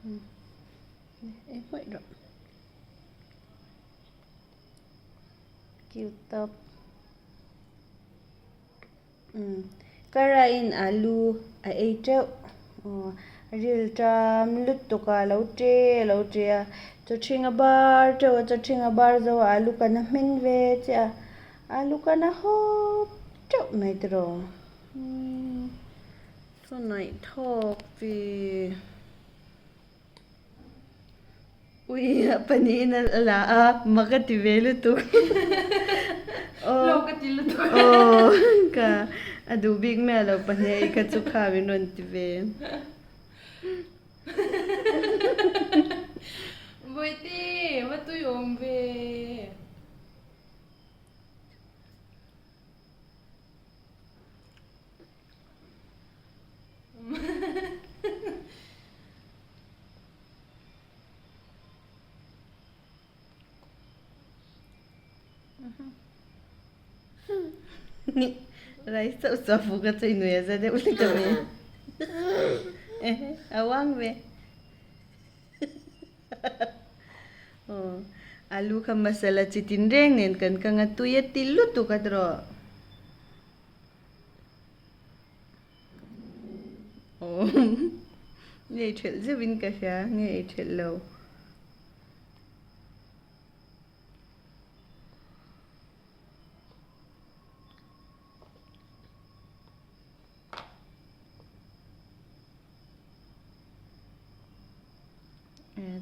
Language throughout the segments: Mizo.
Ei hmawih rawh. Cute tawp. Umm Kara-in alu a ei teuh. Aw rilṭam lutuk a lo ṭe a lo ṭe a, chawṭhing a bar teuh a, chawṭhing a bar zo a alu kan a hmin ve chiah a, alu kan a hawp teuh mai tiraw. Umm thunaih thawk chi. Ui a pahnihin a la a, mak a ti ve lutuk. Hlawk a ti lutuk. Aw ka a duh bik mai a lo pahnih a i kha chu kha min rawn ti ve. Bawihte va tui awm ve. Rice chauh chu a fuk a chu i nui a za deuh hlek a mi. A uang ve. Aw alu kha masala chi tin reng nen kan kang a tui a ti lutuk a tawh. Aw nge i thelh zeuh in ka hria nge i thelh lo.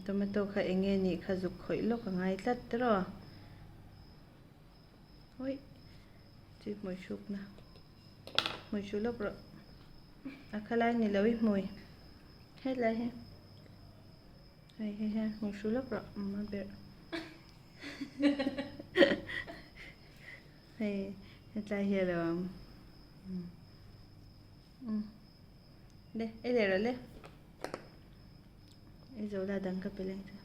Tomato kha eng nge nih kha zuk khawih lawk a ngai tlat tiraw. Oi chi hmui hruk na hmui hru lawk rawh a khalai ni lo i hmui hetlai hi hei hei hei hmui hru lawk rawh a berh hei hetlai hi a lo awm le ei leh rawh le ei zo la dang ka pe leng che.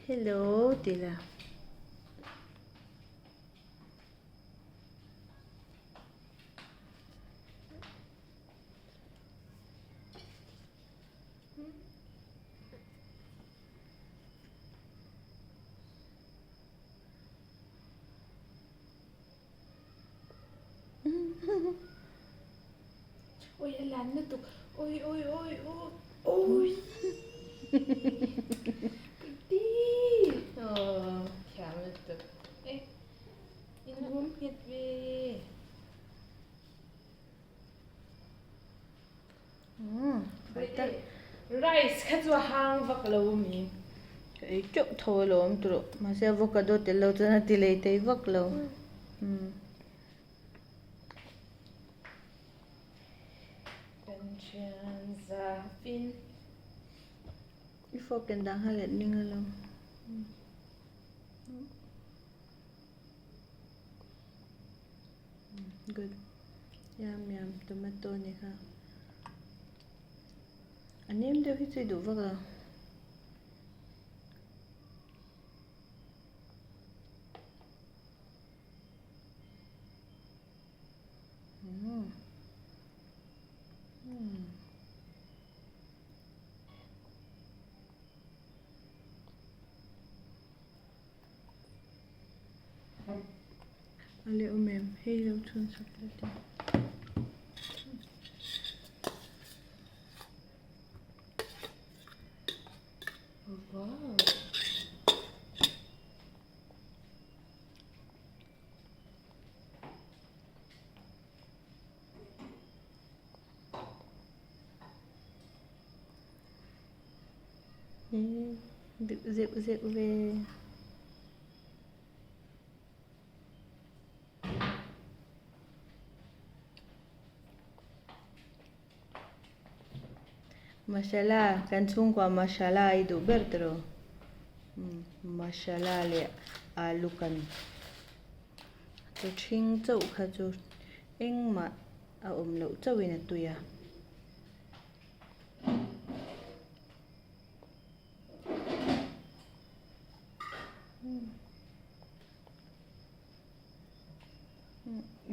Hello tih la. Oi a lan lutuk oi oi oi oi oi Puiti aw thiam lutuk e in hum nghet ve. Rice kha chu a hang vak lo mi. Ka ei teuh tho alawm tawh mahse avocado tel lo chuan a ti lei thei vak lo. Kan thian zafin. I fork ken dang kha let ning alawm. Good. Yum yum tomato ni kha. A nem deuh hi chu i duh vak lo. Mm. Mm. A leh awm em hei lo chhun sak leh teh. Wow. Deuh zeuh zeuh ve. Masala kan chhungkua masala i duh ber tawh masala leh alu kan chu ṭhing chauh kha chu engmah a awm loh chauhin a tui a.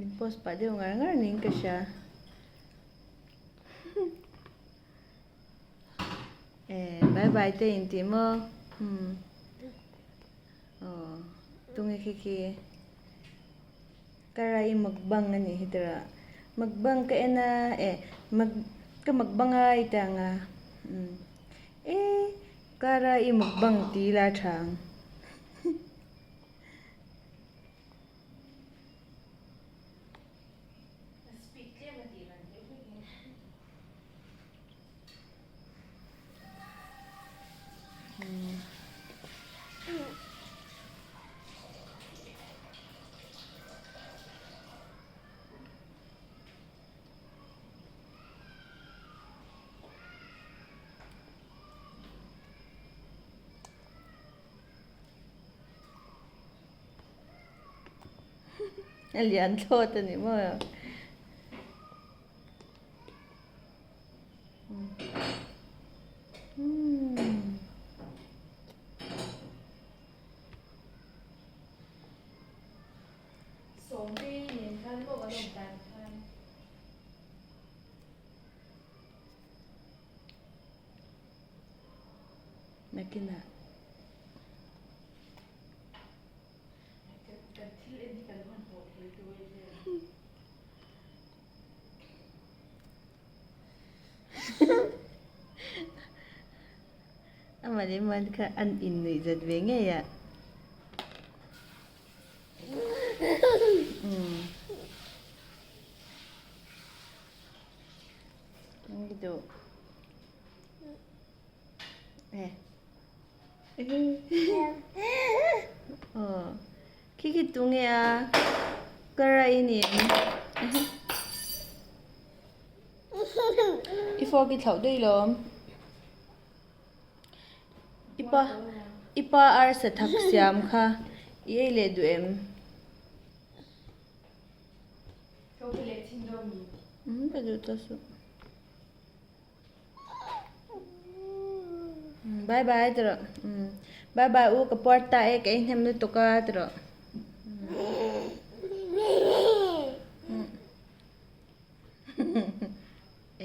Min post pah deuh ngar ngar niin ka hria. Eh, bye bye te in tih maw? Umm. Aw, tunge khi khi. Ka rai mukbang a nih hi tira. Mukbang ka en a, eh, muk, ka mukbang a i ti ang a. Umm. Eh, ka rai mukbang ti ila tha ang. A lian thlawt a ni maw? Nakinah. Amah leh man kha an innuih zat ve ngei a. Khi khi tunge a ka rai ni em i fork i thlauh daih lo i pa i pa arsa thak siam kha i ei leh duh em ka duh ta suh. Bye bye ti rawh bye bye u ka puar ta e ka inhnem lutuk a ti rawh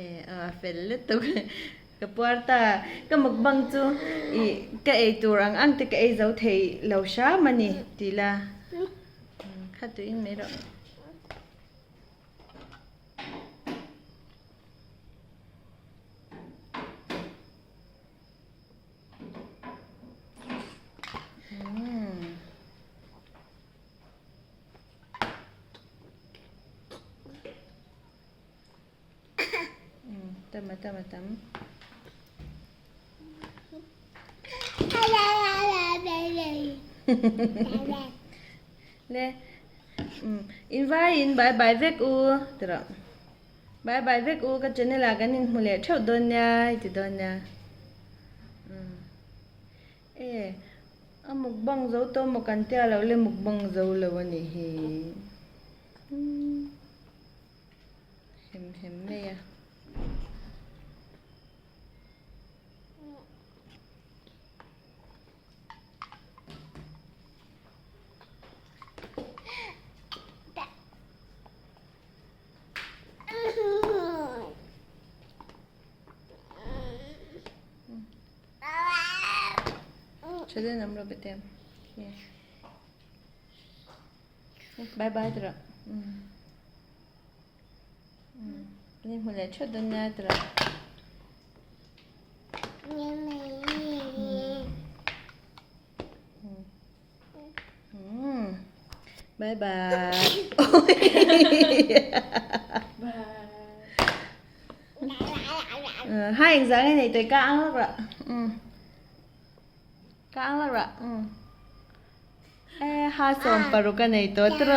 e a fel lutuk ka puar ta ka mukbang chu ih ka ei tur ang ang te ka ei zo thei lo hram a ni tih la kha tuiin mai rawh. Tam a tam a tam. Le in vai in bye bye vek u ti rawh bye bye vek u ka channel ah kan inhmu leh theuh dawn nia i ti dawn nia e a mukbang zo tawh maw kan tia loh le mukbang zo lo a nih hi hem hem mai a. Chale nam ro bete. Bye bye tara. Ni hmule theuh dawn nia tara. Bye bye. Hai anh dáng này tôi ca ăn lắc rồi. Ca ăn lắc rồi. E ha som paruk a nei tawh tawh.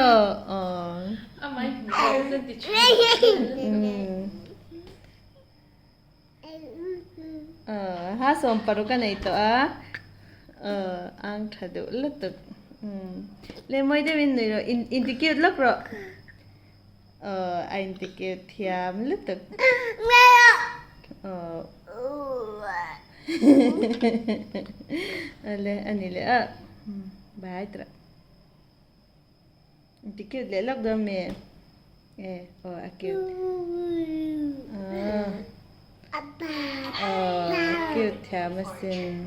Ha 16 a nei tawh a ang tha duh lutuk le mawi deuhin nui rawh in ti cute lawk rawh a in ti cute thiam lutuk ale a ni leh a bai tawh in ti cute leh lawk dawn mi. E aw a cute ah aw cute thiam asin.